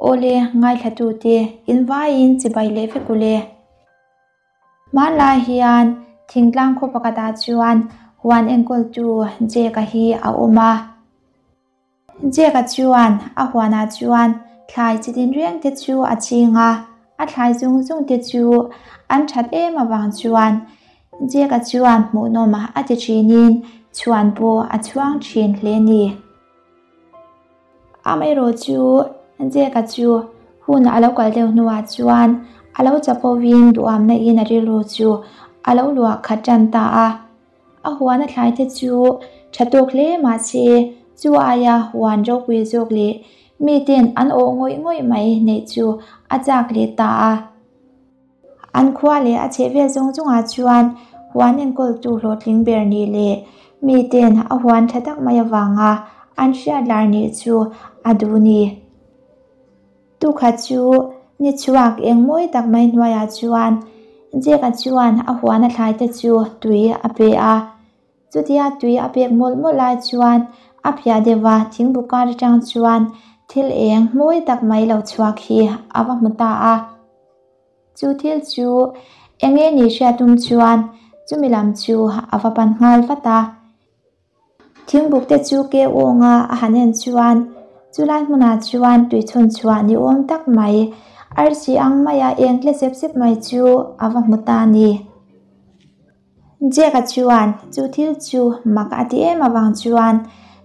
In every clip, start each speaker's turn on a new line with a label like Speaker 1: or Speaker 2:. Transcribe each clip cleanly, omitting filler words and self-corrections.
Speaker 1: Awle, ngaithlatute, in vaiin chibai leh vek ule. Hmanlai hian thingtlang khaw pakhatah chuan huan enkawltu Jake-a hi a awm a. Jake-a chuan a huanah chuan thlai chi tinreng te chu a ching a, a thlai zung zung te chu an that em avang chuan Jake-a chuan hmuhnawm a ti thinin chhuan pawh a chhuang thin hle ni. Amaherawh chu Jake-a chu hun a lo kal deuh hnuah chuan a lo chapovin duhamna in a rilru chu a lo luah khat tan ta a. A huan a thlai te chu tha tawk hle mah se chu aia huan ropui zawk leh miten an awh ngawih ngawih mai neih chu a chak leh ta a. An khua leh a chhehvel zawng zawngah chuan huan enkawltu hlawhtling ber nih leh miten a huan tha tak mai avanga an hriat lar nih chu a duh ni. Tukhat chu ni chhuak eng mawi tak mai hnuaiah chuan Jack-a chuan a huan a thlai te chu tui a pe a. Chutia tui a pek mawlh mawlh lai chuan a phiah deuh a, thingbu kar atang chuan thil eng mawi tak mai lo chhuak hi a va hmu ta a. Chu thil chu eng nge ni hriat tum chuan chumi lam chu a va pan nghal vat a. Thingbuk te chu ke awnga a han en chuan chulai hmunah chuan tui chhun chhuah ni awm tak mai arsi ang maia eng tle sep sep mai chu a va hmu ta a ni. Jack-a chuan chu thil chu mak a ti em avang chuan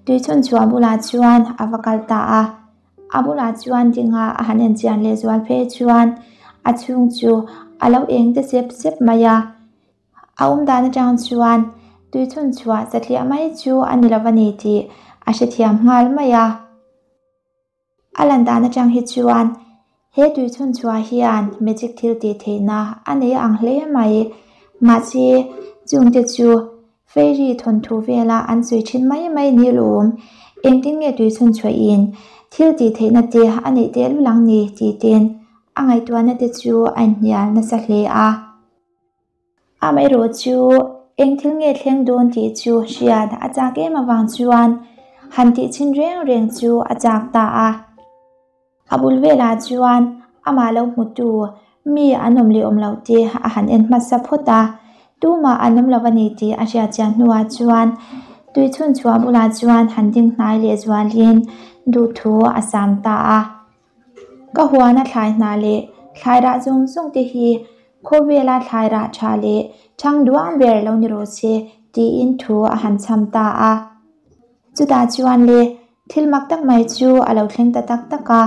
Speaker 1: tui chhun chhuah bulah chuan a va kal ta a. A bulah chuan dinga a han en chian lehzual phei chuan a chhung chu a lo eng te sep sep mai a. A awm dan atang chuan tui chhun chhuah satliah mai chu a ni lo a ni tih a hrethiam nghal mai a. A lan dan atang hi chuan he tui chhun chhuah hian magic thil tih theihna a nei ang hle mai. Mahse, chungte chu fairy thawnthu vela an sawi thin mai mai ni lawm. Engtin nge tui chhun chhuahin thil tih theihna te a neih tehlul ang ni tih ten a ngaihtuahna te chu a inhnial nasa hle a. Amaherawh chu eng thil nge thleng dawn tih chu hriat a chak em avang chuan han tih chhin reng reng chu a chak ta a. A bul velah chuan amah lo hmutu mi an awm leh awm loh te a han en hmasa phawt a, tumah an awm lo a ni tih a hriat chian hnuah chuan tui chhun chhuah bulah chuan han ding hnai leh zualin duhthu a sam ta a. Ka huana thlai hna leh thlai rah zawng zawng te hi khawvela thlai rah tha leh thang duang ber lo ni rawh se tiin thu a han chham ta a. Chutah chuan le thil mak tak mai chu a lo thleng ta tak tak a.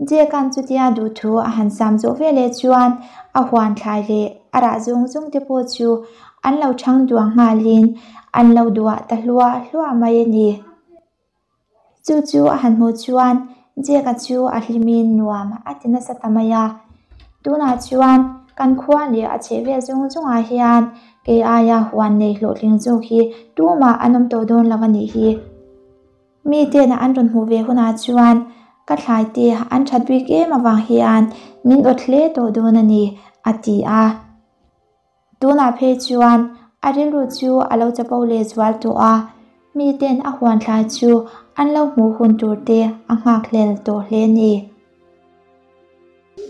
Speaker 1: Jack-a'n chutia duh thu a han sam zawh veleh chuan a huan thlai leh a rah zawng zawng te pawh chu an lo thang duang nghalin an lo duah ta hluah hluah mai a ni. Chu chu a han hmuh chuan Jack-a chu a hlimin nuam a ti nasa ta mai a. Tunah chuan kan khua leh a chheh vel zawng zawngah hian kei aia huan nei hlawhtling zawk hi tumah an awm tawh dawn lo a nih hi. Miten an rawn hmuh ve hunah chuan ka thlai te an that bik em avang hian min awt hle tawh dawn a ni, a ti a. Tunah phei chuan a rilru chu a lo chapo leh zual tawh a, miten a huan thlai chu an lo hmuh hun tur te a nghakhlel tawh hle a ni.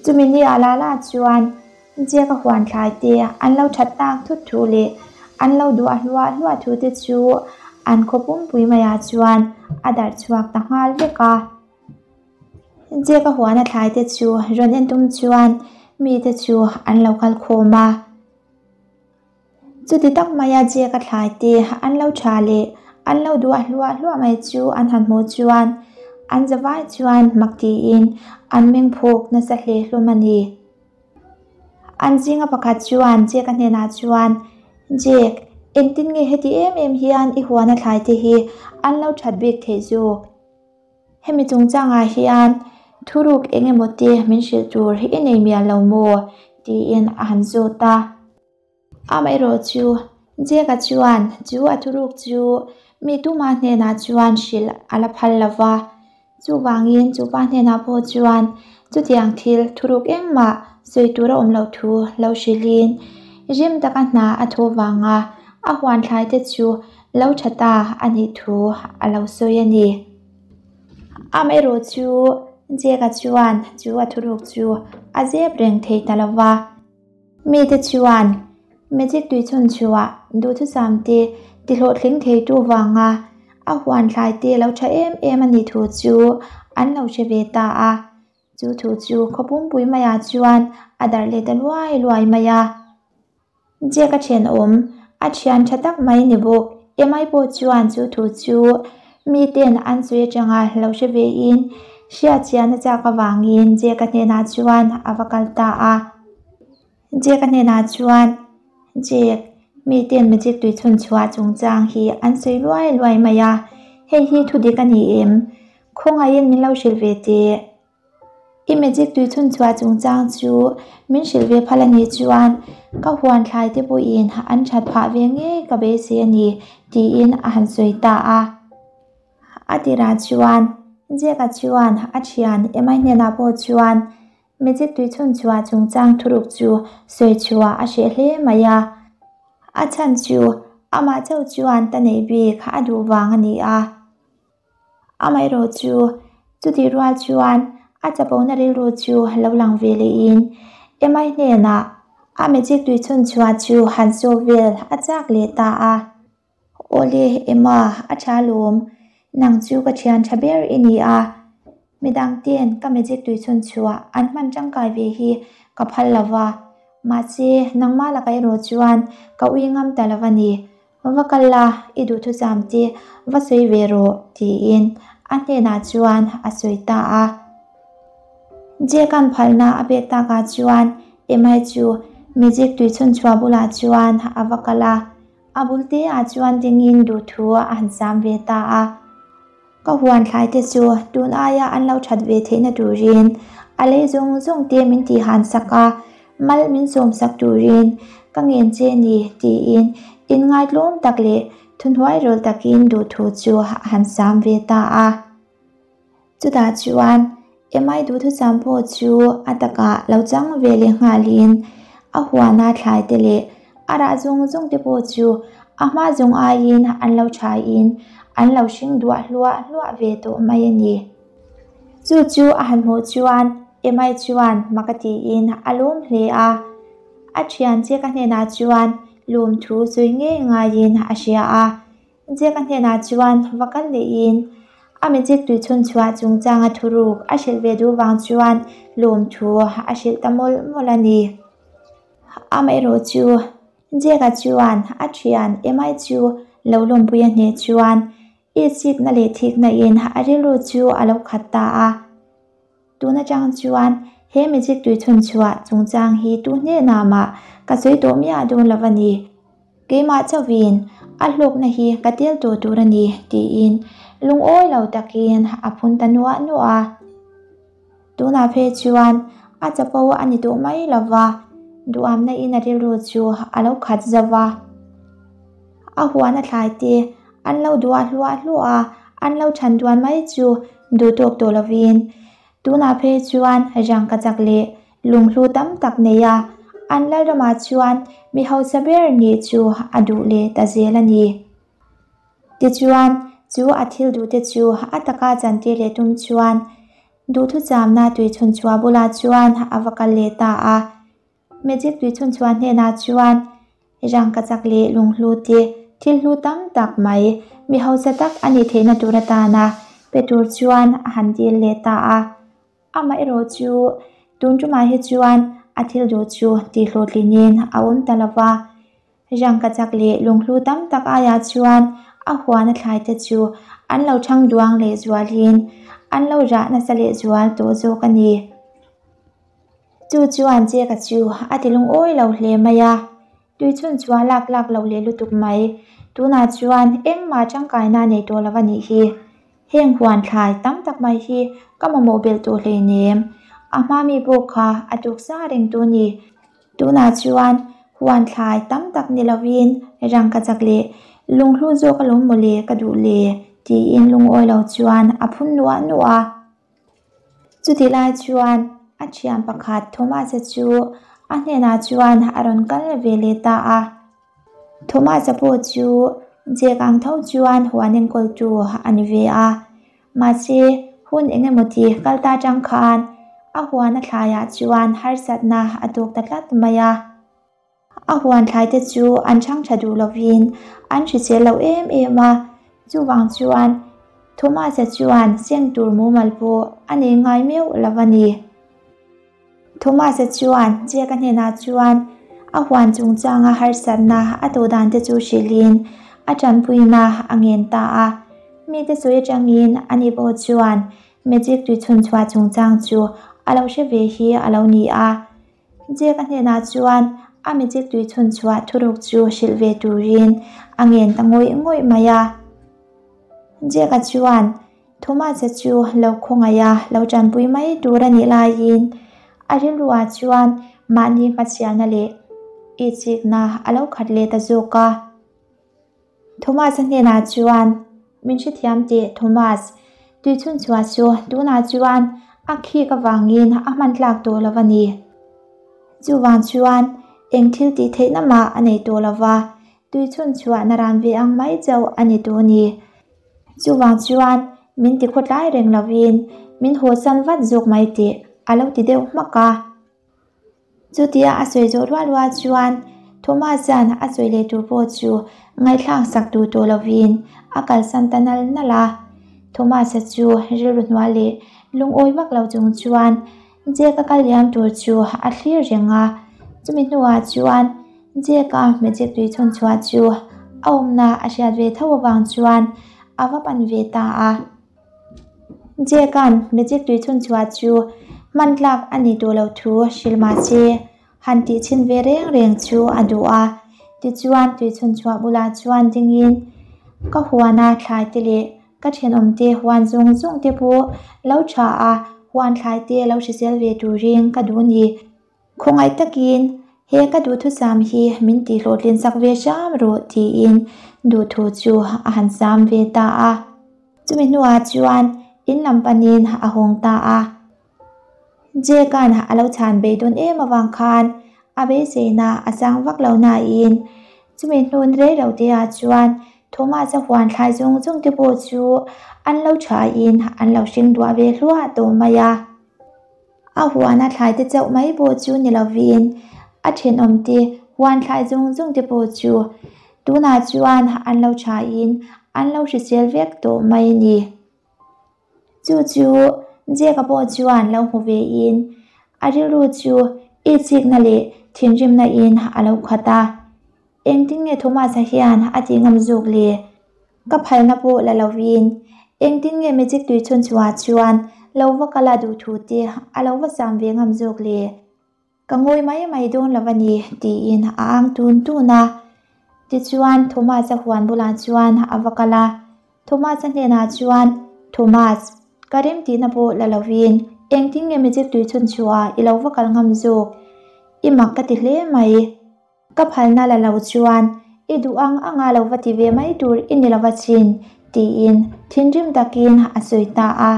Speaker 1: Chumi ni ah la la chuan Jack a huan thlai te an lo that tak thut thu leh an lo duah hluah hluah thu te chu an khaw pumpui maiah chuan a darh chhuak ta nghal vek a. Jack a huan a thlai te chu rawn en tum chuan mite chu an lo kal khawm a. Chuti tak maia Jack a thlai te an lo tha leh an lo duah hluah hluah mai chu an han hmuh chuan an zavai chuan mak tiin an meng phuk nasa hle hlawm a ni. An zinga pakhat chuan Jack a hnenah chuan, Jack, engtin nge heti em em hian i huan a thlai te hi an lo that bik theih zawk? Hemi chungchangah hian thuruk eng emaw te min hrilh tur hi i nei mial lo maw? tiin a han zawt a. Amaherawh chu Jack-a chuan chu a thuruk chu mi tuma hnenah chuan hrilh a la phal lo va. Chuvangin chu pa hnenah pawh chuan chutiang thil thuruk engmah sawi tur a awm loh thu lo hrilhin rim taka hna a thu vanga a huan thlai te chu lo tha ta a nih thu a lo sawi a ni. Amaherawh chu Jack-a chuan chu a thuruk chu a zep reng thei ta lo va. Mite chuan magic tuichhun chhuah duhthusam te tihlawhtling theitu vanga a huan thlai te lo tha em em a nih thu chu an lo hre ve ta a. Chu thu chu khaw pumpui maiah chuan a darh leh ta luai luai mai a. Jack a thenawm, a thian tha tak mai ni bawk. Emai pawh chuan chu thu chu miten an sawi atanga lo hre vein hriatchian a chak avangin Jack a hnenah chuan a va kal ta a. Jack a hnenah chuan, Jack, miten magic tui chhun chhuah chungchang hi an sawi luai luai mai a, hei hi thu dik a ni em? Khawngaihin min lo hrilh ve teh. I magic tui chhun chhuah chungchang chu min hrilh ve phal a nih chuan ka huan thlai te pawhin an that phah ve ngei ka beisei a ni, tiin a han sawi ta a. A tirah chuan Jack-a chuan a thian Emma-i hnenah pawh chuan magic tui chhun chhuah chungchang thuruk chu sawi chhuah a hreh hle mai a. A chhan chu amah chauh chuan ta neih bik a duh vang a ni a. Amaherawh chu, chutih rual chuan a chapona rilru chu lo lang ve lehin Emma-i hnenah a magic tui chhun chhuah chu han saw vel a chak leh ta a. Awle Emma, a tha lawm, nang chu ka thian tha ber i ni a, midang ten ka magic tui chhun chhuah an hman tangkai ve hi ka phal lo va, mahse nangmah lakah erawh chuan ka ui ngam ta lo a ni. Va kal la, i duhthusam te va sawi ve rawh, tiin a hnenah chuan a sawi ta a. Jack-a'n phalna a pek takah chuan Emma-i chu magic tui chhun chhuah bulah chuan a va kal a, a bul teah chuan dingin duhthu a han sam ve ta a. Ka huan thlai te chu tun aia an lo that ve theihna turin a lei zawng zawng te min tih han sak a, mal min sawm sak turin ka ngen che ni tiin inngaitlawm tak leh thuhnuai rawl takin duhthu chu a han sam ve ta a. Chutah chuan Emai duhthusam pawh chu a takah lo chang ve leh nghalin a huana thlai te leh a rah zawng zawng te pawh chu a hma zawng aiin an lo thain an lo hring duah hluah hluah ve tawh mai a ni. Chu chu a han hmuh chuan Emai chuan mak a tiin a lawm hle a. A thian che ka hnenah chuan lawmthu sawi ngei ngaiin a hria a. Jack-a hnenah chuan va kal lehin a magic tui chhun chhuah chungchanga thuruk a hrilh ve duh vang chuan lawmthu a hrilh ta mawlh mawlh a ni. Amaherawh chu Jack-a chuan a thian Emma-i chu lo lawmpui a hneh chuan itsikna leh thikna in a rilru chu a lo khat ta a. Tun atang chuan he magic tui chhun chhuah chungchang hi tu hnenah mah ka sawi tawh miah dawn lo a ni. Keimah chauhin a hlawkna hi ka tel tawh tur a ni tiin lungawi lo takin a phun ta nuah nuah a. Tunah phei chuan a chapo a ni tawh mai lo va, duhamna in a rilru chu a lo khat zo va. A huan a thlai te an lo duah hluah hluah a, an lo than duan mai chu duh tawk tawh lovin tunah phei chuan rangka chak leh lunghlu tam tak nei a, an lalramah chuan mi hausa ber nih chu a duh leh ta zel a ni. Tichuan, chu a thil duh te chu a taka chantir leh tum chuan duhthuchamna tuichhun chhuah bulah chuan a va kal leh ta a. Magic tuichhun chhuah hnenah chuan rangkachak leh lunghlu te thil hlu tam tak mai mi hausa tak a nih theihna tur atana pe tur chuan a han dil leh ta a. Amaherawh chu tun tumah hi chuan a thil duh chu tihhlawhtlinin a awm ta lo va. Rangkachak leh lunghlu tam tak aiah chuan a huan a thlai te chu an lo thang duang lehzualin an lo rah nasa lehzual tawh zawk a ni. Chu chuan Jack-a chu a ti lungawi lo hle mai a, tuichhun chhuah lak lak loh leh lutuk mai. Tunah chuan engmah tangkaina nei tawh lo a nih hi. Heng huan thlai tam tak mai hi ka mamawh belh tawh hleinem. A hma mi pawh kha a tuksa reng tu ni. Tunah chuan huan thlai tam tak ni lovin rangkachak leh lunghlu zawk alawm mawle ka duh le tiin lungawi lo chuan a phun nuah nuah a. Chutih lai chuan a thian pakhat Thomas-a chu a hnenah chuan a rawn kal ve leh ta a. Thomas-a pawh chu Jack ang tho chuan huan enkawltu a ni ve a, mahse Hun engemawti kal ta atang khan a huan a thlaiah chuan harsatna a tawk ta tlat mai a. A huan thlaite chu an chhang tha duh lovin an hrisel lo em em a, chuvang chuan Thomas-a chuan seng tur mumal pawh a nei ngai meuh lo a ni. Thomas-a chuan Jack-a hnenah chuan a huan chungchanga harsatna a tawh dan te chu hrilhin a tanpuina a ngen ta a. Mite sawi atangin ani pawh chuan Magic tui chhunchhuah chungchang chu a lo hre ve hi a lo ni a. Jack-a hnenah chuan a magic tui chhunchhuah thuruk chu hrilh ve turin a ngen ta ngawih ngawih mai a. Jack-a chuan Thomas-a chu lo khawngaih a, lo tanpui mai tur a nih laiin a rilruah chuan mahni hmachhialna leh itsikna a lo khat leh ta zawk a. Thomas-a hnenah chuan, Min hrethiam teh Thomas, tuichhunchhuah chu tunah chuan a khik avangin a hman tlak tawh lo a ni. Chuvang chuan eng thil tih theihna mah a nei tawh lo va, tuichhunchhuahna ran ve ang mai chauh a ni tawh a ni. Chuvang chuan min ti khawtlai reng lovin min hawsan vat zawk mai teh a lo ti deuh hmak a. Chutia a sawi zawh rual rual chuan Thomas-a'n a sawi leh tur pawh chu ngaihthlak sak duh tawh lovin a kalsan ta nal nal a. Thomas-a chu rilru hnuai leh lungawi vak lo chung chuan Jack-a kal liam tur chu a thlir reng a. Chumi hnuah chuan Jack-a magic tui chhawn chhuah chu a awmna a hriat ve tho avang chuan a va pan ve ta a. Jack-a'n magic tui chhun chhuah chu hman tlak a ni tawh lo thu hrilh mah se, han tih chhin ve reng reng chu a duh a. Tichuan tui chhun chhuah bulah chuan dingin ka huana thlai te leh ka thenawmte huan zawng zawng te pawh lo tha a, huan thlai te lo hrisel ve turin ka duh a ni. Khawngaih takin he ka duhthusam hi min tihhlawhtlin sak ve hram rawh tiin duhthu chu a han sam ve ta a. Chumi hnuah chuan in lam panin a hawng ta a. Jack-a'n a lo chhan beidawn em avang khan a beiseina a sang vak lo nain chumi hnun rei lo teah chuan Thomas-a huan thlai zawng zawng te pawh chu an lo thain an lo hring duah ve hluah tawh mai a. A huan a thlai te chauh mai pawh chu ni lovin a thenawm te huan thlai zawng zawng te pawh chu tunah chuan an lo thain an lo hrisel vek tawh mai a ni. Chu chu Jack-a pawh chuan lo hmu vein a rilru chu itsikna leh thinrimna in a lo khat a. Engtin nge Thomas-a hian a tih ngam zawk le? Ka phalna pawh la lovin engtin nge magic tui chhun chhuah chuan lo va kal a duh thu te a lo va sam ve ngam zawk le? Ka ngawi mai mai dawn lo a ni tiin a ang tun tun a. Tichuan Thomas-a huan bulah chuan a va kal a. Thomas-a hnenah chuan, Thomas, ka rem tihna pawh la lovin engtin nge magic tui chhun chhuah i lo va kal ngam zawk? I mak ka ti hle mai. Ka phalna la lo chuan i duh ang anga lo va ti ve mai tur i ni lova chin, tiin thinrim takin a sawi ta a.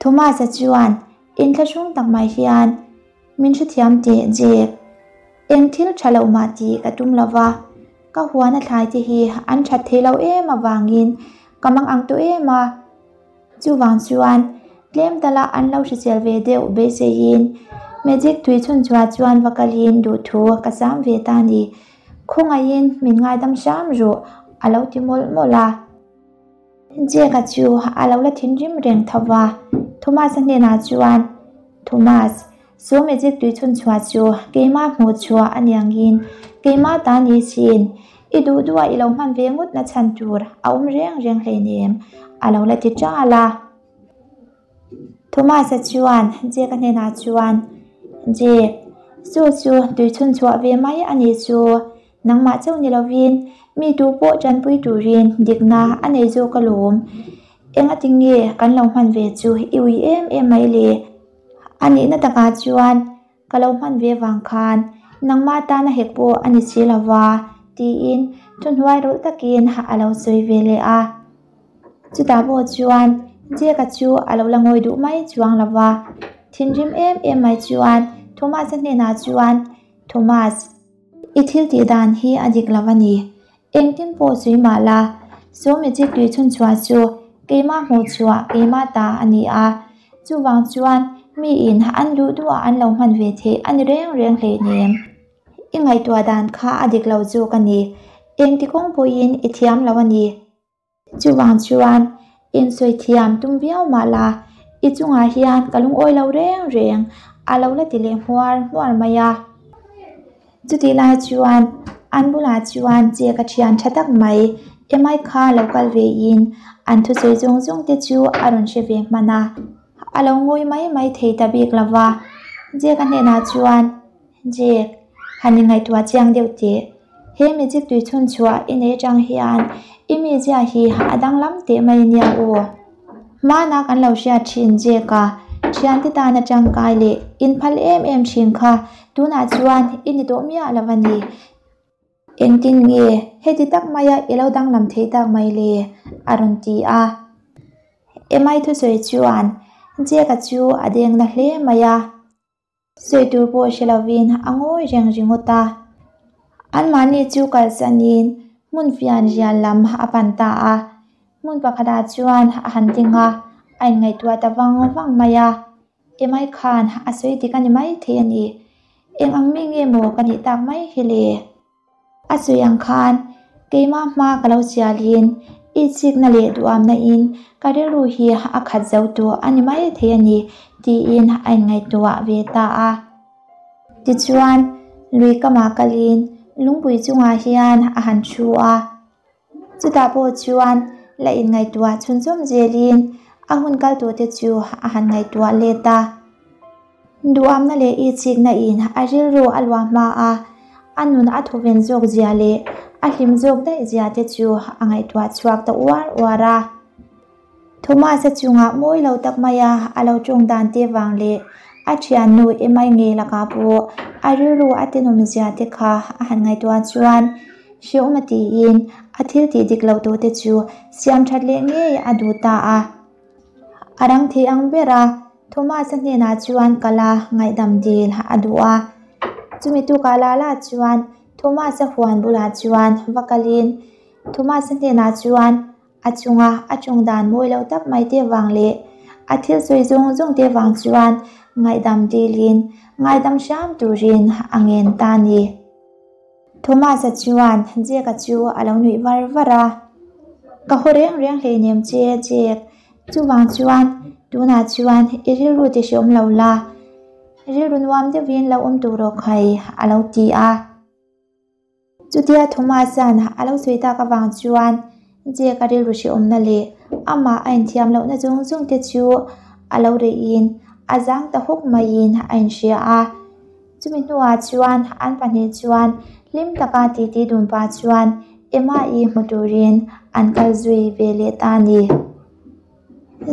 Speaker 1: Thomas-a chuan inthlahrung tak mai hian, Min hrethiam teh Jack, eng thil tha lo mah tih ka tum lova, ka huan a thlai te hi an that thei lo em avangin ka mang ang tawh em a. Chuvang chuan tlem tala an lo hrisel ve deuh beiseiin Magic tui chhun chhuah chuan va kalin duhthu ka sam ve ta ni. Khawngaihin min ngaidam hram rawh a lo ti mawlh mawlh a. Jack-a chu a lo la thinrim reng tho va, Thomas-a hnenah chuan, Thomas, chu Magic tui chhun chhuah chu keimah hmuh chhuah a niangin keimah ta ni sin. I duh duhah i lo hman ve ngawt na chhan tur a awm reng reng hleinem, a lo la ti ṭal a. Thomas-a chuan Jack-a hnenah chuan, Jack, chu chu tui chhun chhuah ve mai a nih chu. Nangmah chauh ni lovin mi tu pawh ṭanpui turin dikna a nei zawk alawm. Engati nge kan lo hman ve chu i ui em em mai le? A nihna takah chuan ka lo hman ve vang khan nangmah tana hek pawh a ni si lo va, tiin thuhnuai rawlh takin a lo sawi ve leh a. Chutah pawh chuan Jack-a chu a lo la ngawi duh mai chuang lo va, thinrim em em mai chuan Thomas-a hnenah chuan, Thomas, i thil tih dan hi a dik lo a ni. Engtin pawh sawi mah la, saw magic tui chhun chhuah chu Keimah hmuh chhuah keimah ta a ni a, chuvang chuan miin an duh duhah an lo hman ve theih a ni reng reng hleinem. I ngaihtuah dan kha a dik lo zawk a ni. Engti kawng pawhin i thiam lo a ni. Chuvang chuan insawi thiam tum viau mah la, i chungah hian ka lungawi lo reng reng a lo la ti leh hmuar hmuar mai a. Chutih lai chuan an bulah chuan che ka thian tha tak mai Emai kha lo kal ve in an thusawi zawng zawng te chu a rawn hre ve hman a, a lo ngawi mai mai thei ta bik lo va. Jack-a hnenah chuan, Jack, han ingaihtuah chiang deuh teh. He magic tui chhun chhuah i nei atang hian i mizia hi a danglam teh mai nia aw. Hmana kan lo hriat thin Jack-a thiante tana tangkai leh inphal em em thin kha tunah chuan i ni tawh miah lo a ni. Engtin nge heti tak maia i lo danglam thei tak mai le? a rawn ti a. Emai thusawi chuan Jack-a chu a deng na hle mai a. Sawi tur pawh hre lovin a ngawi reng ringawt a. Anmahni chu kalsanin hmun fian rial lam a pan ta a. Hmun pakhatah chuan a han ding a, a inngaihtuah ta vang vang mai a. Emai khan a sawi dik a ni maithei a ni. Eng ang mi nge maw ka nih tak mai hi le? A sawi ang khan keimah hma ka lo chialin i chikna leh duamna in ka rilru hi a khat zo tawh a ni mai thei a ni tiin a inngaihtuah ve ta a. Tichuan, lui kamah kalin lungpui chungah hian a han thu a. Chutah pawh chuan la inngaihtuah chhunzawm zelin a hun kal tawhte chu a han ngaihtuah let a. Duamna leh itsikna in a rilru a luah hma a, a nun a thawven zawk zia leh a hlim zawk daih zia te chu a ngaihtuah chhuak ta uar uar a. Thomas-a chungah mawi lo tak maia a lo tawng dan te vang leh a thiannu Emma-i ngei lakah pawh a rilru a tenawm zia te kha a han ngaihtuah chuan hrehawm a tiin a thil tih dik loh tawh te chu siam that leh ngei a duh ta a. A rang thei ang ber a, Thomas-a hnenah chuan kal a ngaihdam dil a duh a. Chumi tukah la la chuan Thomas-a huan bulah chuan va kalin Thomas-a hnenah chuan A chunga a tawng dan mawi lo tak mai te vang leh a thil sawi zawng zawng te vang chuan ngaihdam dilin ngaidam hram turin a ngen ta a ni. Thomas-a chuan Jack-a chu a lo nuih var var a, Ka haw reng reng hleinem che Jack, chuvang chuan tunah chuan i rilru ti hreawm lo la, rilru nuam deuhin lo awm tur rawh khai a lo ti a. Chutia Thomas-a'n a lo sawi tak avang chuan Jack-a rilru hrehawmna leh amah a inthiam lohna zawng zawng te chu a lo reihin a zang ta hawk maiin a inhria a. Chumi hnuah chuan an pahnih chuan hlim taka titi dun pah chuan Emma-i hmu turin an kal zui ve leh ta a ni.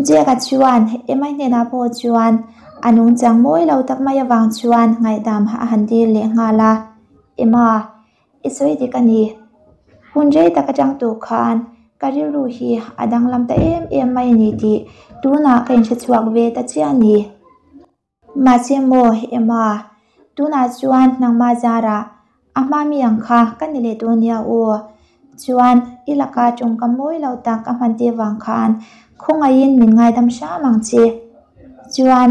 Speaker 1: Jack-a chuan Emma-i hnenah pawh chuan a nungchang mawi lo tak mai avang chuan ngaihdam a han dil leh nghal a. Emma, i sawi dik a ni. Hun rei tak atang tawh khan ka rilru hi a danglam ta em em mai a ni tih tunah ka inhre chhuak ve ta chiah a ni. Mahse maw Emma, tunah chuan nangmah zarah a hma mi ang kha ka ni leh dawn nia aw. Chuan i laka tawngkam mawi lo tak ka hman te vang khan khawngaihin min ngaidam hram ang che. Chuan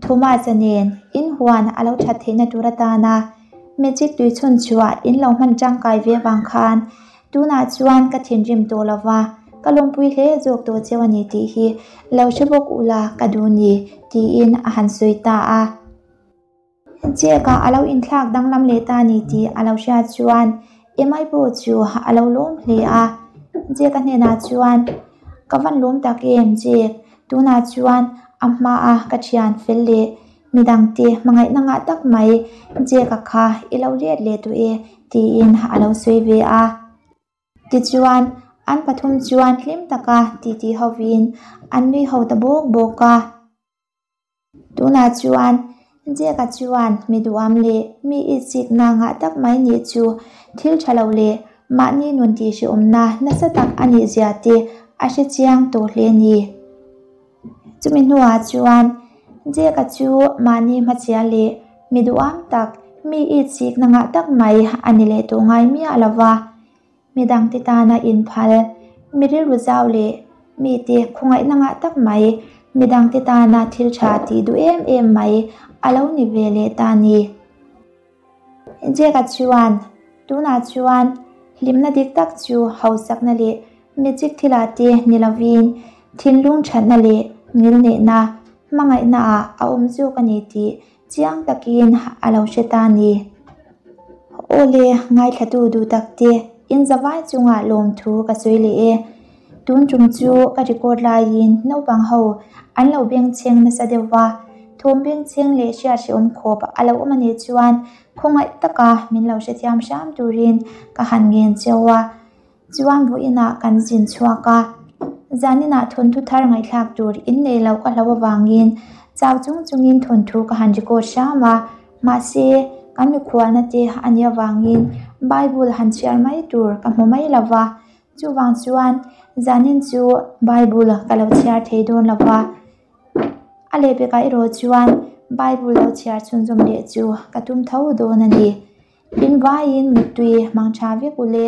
Speaker 1: Thomas-a nen in huan a lo that theihna tur atana magic tui chhun chhuah in lo hman tangkai ve avang khan tunah chuan ka thinrim tawh lo va, ka lawmpui hle zawk tawh cheu a ni tih hi lo hre bawk ula ka duh ni tiin a han sawi ta a. Jack-a a lo inthlak danglam leh ta ni tih a lo hriat chuan Emai pawh chu a lo lawm hle a. Jack-a hnenah chuan, Ka van lawm tak em Jack, tunah chuan a hmaa ka thian fel leh midangte hmangaihna ngah tak mai Jack-a kha i lo let leh tawh e tiin a lo sawi ve a. Tichuan, an pathum chuan hlim taka titi hovin an nui ho ta bawk bawk a. Tunah chuan Jack-a chuan mi duham leh mi itsikna ngah tak mai nih chu thil tha lo leh mahni nun tihhreawmna nasa tak a nih zia te a hre chiang tawh hle a ni. Chumi hnuah chuan Jack-a chu mahni hmachhia leh mi duham tak mi itsikna ngah tak mai a ni leh tawh ngai miah lo va. Midangte tana inphal, mi rilru zau leh Mite khawngaihna ngah tak mai, midangte tana thil tha tih duh em em mai a lo ni ve leh ta a ni. Jack-a chuan, Tunah chuan hlimna dik tak chu hausakna leh magic thilah te ni lovin thinlung thatna leh ngilneihna, hmangaihnaah a awm zawk a ni tih chiang takin a lo hre ta a ni. Aw le, ngaithlatu duh tak te, in zavai chungah lawmthu ka sawi leh e. Tun tum chu ka record laiin naupang ho an lo bengchheng nasa deuh va, thawm bengchheng leh hriat hrehawm khawp a lo awm a nih chuan khawngaih taka min lo hrethiam hram turin ka han ngen cheu a. Chuan vawiinah kan zin chhuak a, zaninah thawnthu thar ngaihthlak tur in nei loh ka hlo avangin chau chung chungin thawnthu ka han record hram a, mahse kan mikhualna te a nih avangin Bible han chhiar mai tur ka hmu mai lo va, chuvang chuan zanin chu Bible ka lo chhiar thei dawn lo va. A lehpekah erawh chuan Bible lo chhiar chhunzawm leh chu ka tum tho dawn a ni. In vaiin mittui hmang tha vek u le.